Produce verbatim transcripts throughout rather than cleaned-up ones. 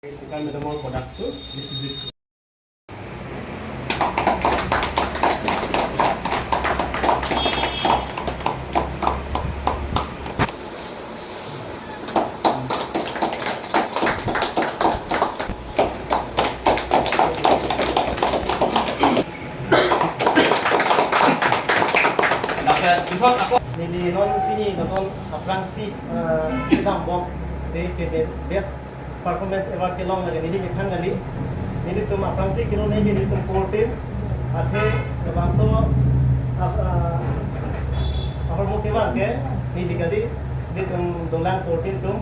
Sukan Metamor products to distribute. Neli non pini lason aphrangsi, eh, kedam bom de ke best performance award kelong lake neli methang kali. Nelitum aphrangsi kelong neli nelitum core team. Athe labangso ap-, ah, apor mo kevan ke neli kali, nelitum dolang core team atum.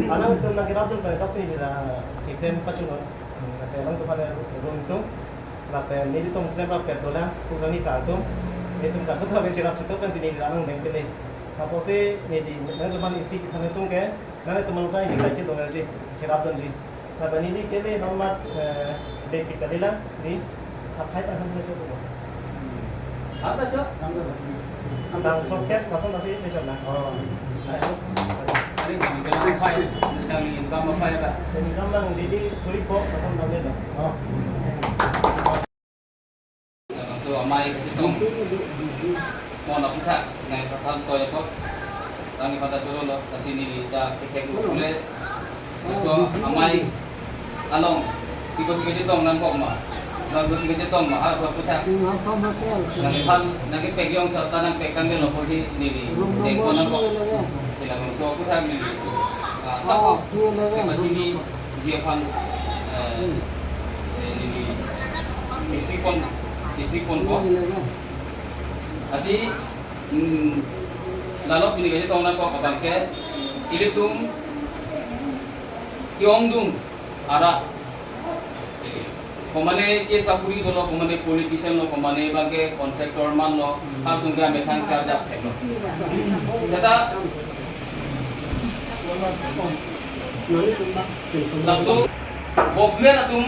Alangtum nangkerapdun pen kaksi neli la keklem pachunong. Hmm, nasi alangtum pada room atum. Lapen nelitum klemrap pen dolang, pu kami sar atum. Nelitum ta kutha pen cherap chitok pensi neli la nang bengkele. Apotsi neli nangtum aphan isi kethan atum ke, nangtum malom ta ini kaike dolang ji, cherapdun ji. Lapen neli kele non mat, eh, bengke kali la, di aphai ta han cho ko. Anta cho? Tang throkkep lason nasi besar na. Oh. Ayo. Ari kami kelang aphai, kelang income aphai ta. Income lang neli suri ko lason tang le. Oh. So amai kachetong. Mon aputhak nangkethan toy ko. Tangni pada cholo lo, lasi neli ta kethek lo pule. So amai along, iko si kachetong nangkok ma. Nang ko si kachetong ma, ha, so aputhak. Singhason Hotel. Nangkephan, nangkepek yong sa ta nangpek tangte lo pusi neli. Room teng ko number nangkok. Two eleven. Sila bang so aputhak neli. Ah, Oh, sako. Two eleven. Pachini. Dia aphan, eh, Hmm. eh, neli isi pon, isi pon ko. Two eleven. Lasi, hmm, lalo pini kachetong nangkok abang ke, ilitum ke-ongdung arat. Komane ke sakuri dolo, komane politician lo, komane abang ke contractor man lo, Hmm. hal sungga mesang charge up thek lo. Seta, laso government atum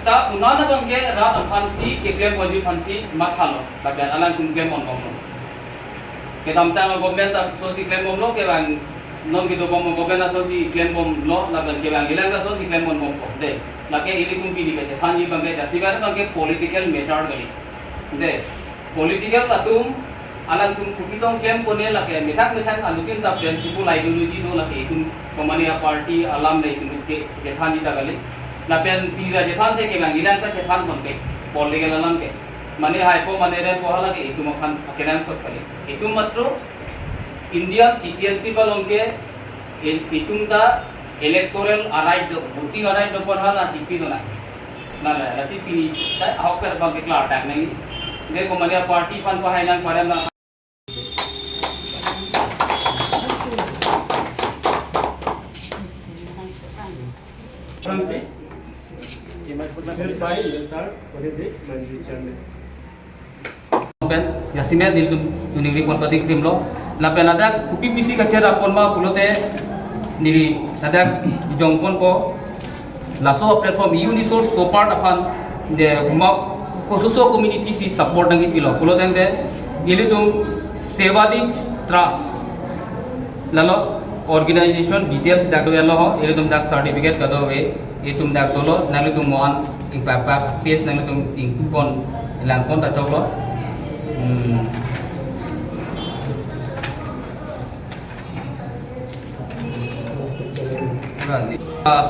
ta unan abang ke rat aphansi, keklem ponji aphansi mathalo, lapen alangtum klem ponbomlo. Kedamtang government ta asonsi klem bomlo, kevang non kedo bom government asonsi klem bomlo, lapen kevang ilang ta asonsi klem ponbompo. De, lake ilitum pini kachethanji abang ke, jasi abang ke political matter kali. De, political atum, alangtum kopi tong klem pone lake, methang methang alutin ta principle ideology do lake, itum komane a-party alam le itum ke, kethanji ta kali. Lapen pira chethan te kevang ilang ta chethan ponpe, political alam ke. Mane haipo, mane rempo hala ke itum aphan akenangsot kali. Itum matro Indian citizenship along ke il-, itum ta electoral a-right do, voting a-right do pon hala chipi do na. Na la, lasi pini ta ahok per abang ke klardak nangji. Je komane a-party aphan pahai nang parem na. Shanti. Hereby enter Holiday Manju Chairman. Pen, jasi me nelitum tuning report pati krim lo. Lapen ladak kopi pisi kacherap pon ma pulote neli ladak jong ponpo. Laso platform Unisource Sopart aphan de ma kososo community si support nangkepilo pulo tangte ilitum Sevadip Trust lalo organization details dak lo ho, ilitum dak certificate kadokave itum dak dolo, nanglitum moan ingpak pak page nanglitum ingpu pon, lang pon ta choklo. Hmm. Ah,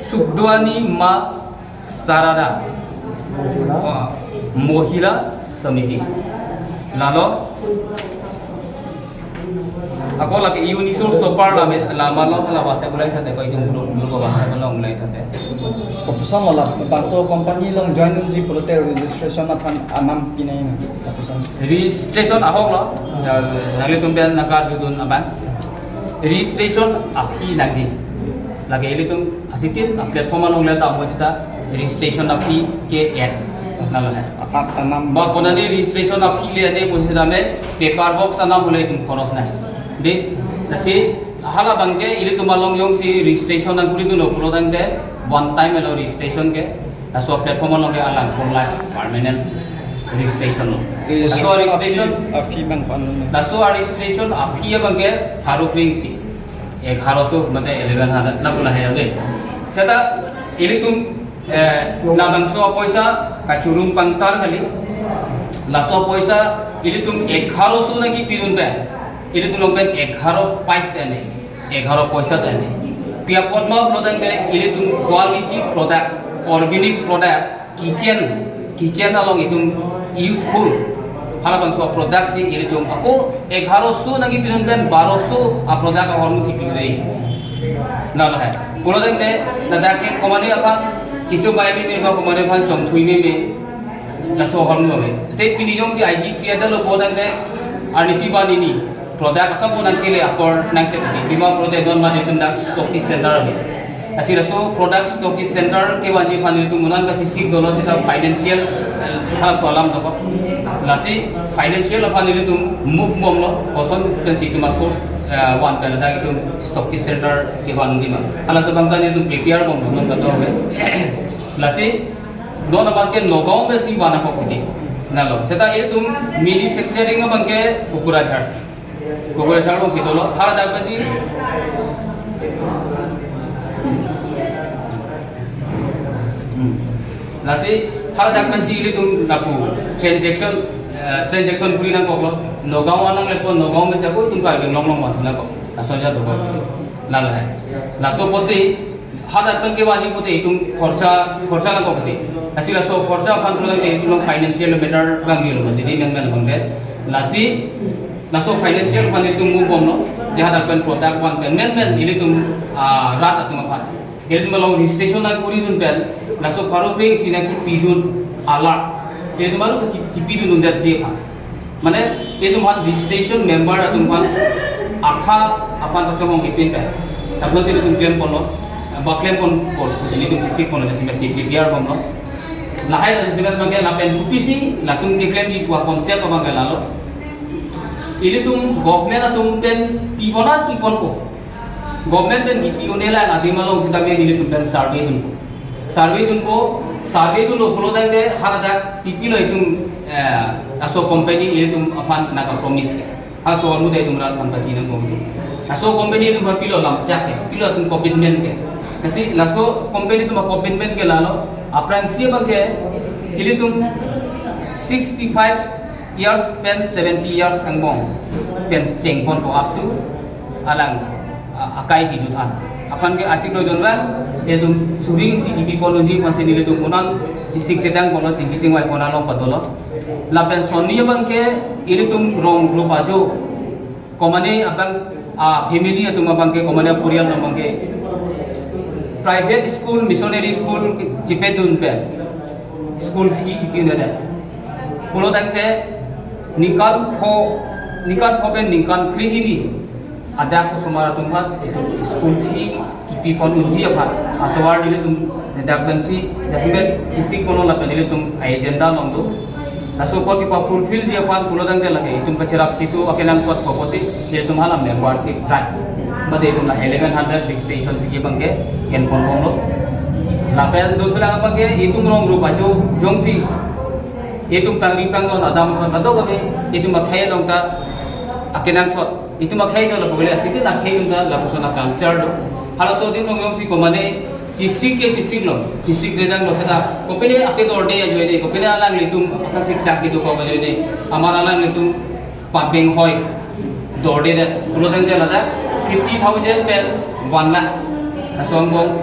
Sukdwani Ma Sarada, ah, Mohila Samiti. Lalo, ako lake Unisource Sopart lame, lama lo, lama se bulai thate ko itum bulai, bulai ko bahar lo bulai thate. Kopuson lo la, bangso company along join dunji pulote registration aphan anam pinai na, kopuson. Registration ahok lo, ya, nanglitum pen nangkarjudun abang. Registration a-fee nangji. Lake ilitum asitin a-platform along le ta mo sita registration a-fee ke-et. Nalo hai. Atak tanam. Ba konani registration a-fee le ade mo sita me paper work anam hule itum khoros na. De, lasi hala abang ke ilitum along jongsi registration nangkuri dunlo pulo tangte one time elo registration ke. Laso platform along ke alang for life permanent registration lo. Registration laso a-fee, registration a-fee abang ko-an lo? Laso a-registration a-fee abang ke pharo kring si. Ek haroso mate eleven hundred na pula hai de. Seta Ilitum eh, labangso apoisa kachurung pangtar kali. Laso apoisa ilitum egharo so nangkipidun pen, ilitum along pen egharo paisa ta ene, egharo poisa ta ene. Pi apot ma pulotangte ilitum quality product, organic product, kitchen, kitchen along itum useful halabangso product si ilitum ako egharo so nangkipidun pen baro so a product ahormu si pidun. Nalo hai. Pulotangte ladak ke komane aphan chicho bai meme ba komane aphan chongthui meme, laso ahormu ave. Te pini jongsi I D create lo pulotangte arnisi banghini product asap nangkele apor nangchek ave. Bima pulotangte non mane itum dak stockist center ave. Lasi laso product stockist center kevanji aphan itum unan kachesik dolo seta financial, eh, halaso alam dokok. Lasi financial aphan itum move bomlo, koson pensi itum a source, eh, van pen ladak itum stockist center kevanji ma. Halaso abang ta itum prepare bomlo non kato ave. Lasi non abang ke Nagaon pensi van nangkok kiti. Nalo, seta itum manufacturing abang ke Kokrajhar. Kokrajhar alongsi dolo, haladak pensi. Hmm. Lasi haladak pensi ilitum lapu transaction, eh, transaction kuri nangkoklo. Nagaon alang lepo, Nagaon pensi ako itum Karbi Anglong along manthu nangkok. Laso aja dokok. Lalo hai. Laso apotsi hadak pen kevanji pute itum khorcha, khorcha nangkok kiti. Lasi laso khorcha aphan pulotangte itum along financial matter abang dilo, jadi menmen abang ke. Lasi laso financial aphan itum move bomlo, je hadak pen product van pen menmen ilitum, ah, rat atum aphan. Ilitum along registration nangkuridun pen, laso pharo pring si nangkipidun alar. Ilitum aru kachi-, chipidun undet je aphan. Mane, itum aphan registration member atum aphan akha aphan pachomong ipin pen. Apotsi itum claim ponlo, ba claim pon pon, pusi itum chesik ponlo, jesi chief P P R bomlo. Lahai la jesi abang ke lapen kopisi, latum keklemji pu a concept abang ke lalo. Ilitum government atum pen pipon a pipon po. Government pen kipi un-e lang adim along sitame ilitum pen survey dunpo. Survey dunpo, survey dunlo pulotangte haladak pipilo itum, eh, laso company ilitum aphan nangka-promise ke. Laso ahormu ta itum rat aphan kachi nangkok. Laso company itum aphan pilo lamchak ke, pilo itum commitment ke. Lasi laso company itum a commitment ke lalo, aphrangsi abang ke ilitum sixty-five years pen seventy years angbong pen chengponpo up to alang, a-, akai kejut an. Aphan ke achiklo jonvang, itum suring si kipipon unji aphansi nelitum unan chesik chedang ponlo, chingki chingvai pon along padolo. Lapen sonni abang ke ilitum rong group ajo, komane abang, a family atum abang ke, komane porial atum abang ke private school, missionary school chepedun pen school fee chipidunde. Pulotangte ningkan pho, ningkan pho pen ningkan krehini adak osomar atum aphan itum school fee kipipon unji aphan atovar nelitum dak pensi jasimet chesik ponlo lapen nelitum agenda along do. Laso apor kipa-fulfillji aphan pulotangte lake itum kacherap chitu akenangsot koposi itum hala membership track. Mate itum la eleven hundred registration fee abang ke en pon bomlo. Lapen dothulang abang ke itum rong group ajo jongsi itum pangri pangnon adam sot kadokave itum akhei along ta akenangsot. Itum akhei jolo pagule asiti na khei itum ta lapuson a culture do. Halaso adim along jongsi komane chesik ke chesiklo, chesik dedanglo seta kopine akedorde ajoine, kopine alanglitum akasik-sak kedokok ajoine, amar alanglitum pabeng hoi dordedet, pulotangte ladak fifty thousand pen one lakh. Laso angbong,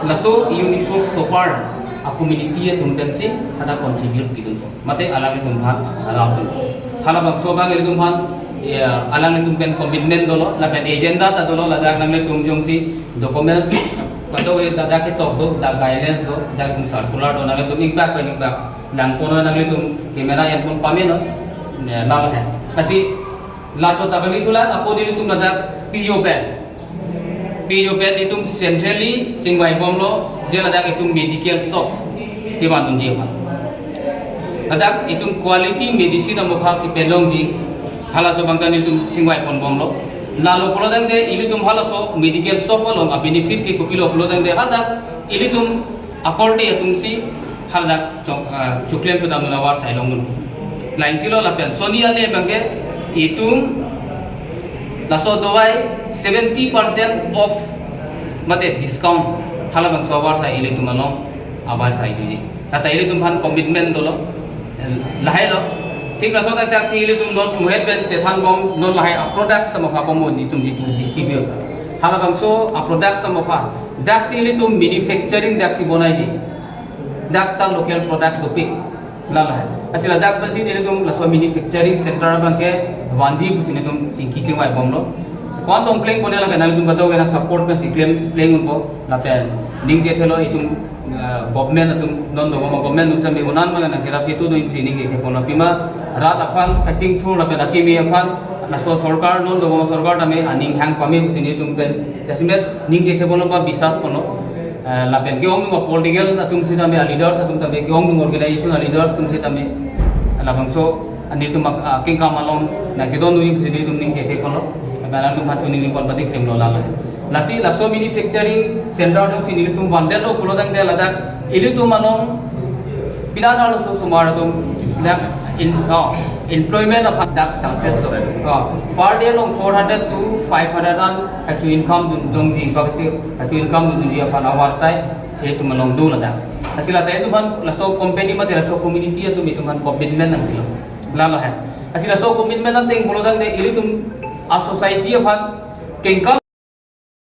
laso Unisource Super a community atum pensi hadak contribute pidunpo. Mate alanglitum aphan, alanglitum. Halabangso abang ilitum aphan, ya, alanglitum pen commitment dolo, lapen agenda ta dolo, ladak nanglitum jongsi documents, kadokave ladak ketok do, dak guidelines do, dak itum circular do, nanglitum ingbak pen ingbak langpon, nanglitum camera enpon pameno, ya, lalo hai. Lasi, lachot ta kali thulang, ako nelitum ladak P O pen. P O pen itum centrally chingvai bomlo, je ladak itum medical shop kevan unji aphan. Ladak itum quality medicine amokha kepi longji, halaso abang ta nelitum chingvai pon bomlo. Lalo pulotangte ilitum halaso medical shop along a benefit ke kopilo pulotangte hadak ilitum akorte atumsi hadak chok, ah, choklem kedam avar sai longdun. Lain silo lapen sonni ale abang ke itum laso dawai seventy percent off mate discount Halabangso avarsai ilitum along avarsai doji. Tata ilitum aphan commitment dolo. Lahai lo. Thik laso adak si ilitum non muhet pen chethanbom, non lahai a-product samokha komo nelitum jitu distribute. Halabangso a-product samokha. Dak si ilitum manufacturing dak si bonaiji. Dak ta local product dopik. Lahai. Lasi ladak pensi nelitum laso manufacturing center abangke vanji pusi nelitum chingki chingvai bomlo. Ko-an tong pleng pone lapen nelitum kadokave nang support pensi klem pleng unpo. Lapen ningje thelo itum, eh, government atum non do, government atum sami unan mana nang kerap itu do isi ningje the ponlo, pima rat aphan kachingthur lapen akimi aphan laso sorkar non do, sorkar tame aning hang pame pusi nelitum pen jasemet ningje the ponlo ba biswas ponlo. Eh, lapen ke-ong nung political atum sitame, a-leaders atum tame, ke-ong nung organization a-leaders atum sitame, labangso nelitum ak-, akengkam along nangkedon nui pusi nelitum ningje the ponlo. Lapen atum hatu ningje pon pati krim lo lalo. Lasi laso manufacturing center jongsi nelitum vandetlo pulotangte ladak ilitum along pini arloso osomar atum dak in, oh, employment aphan dak chances do. Oh, per day along four hundred to five hundred an kacho income dun dongji, ba kacho, kacho income dun dongji aphan avarsai itum along do ladak. Lasi lata itum aphan laso company mate laso community atum itum aphan commitment nangpilo. Lahai. Lasi laso commitment ateng pulotangte ilitum a-society aphan kengkam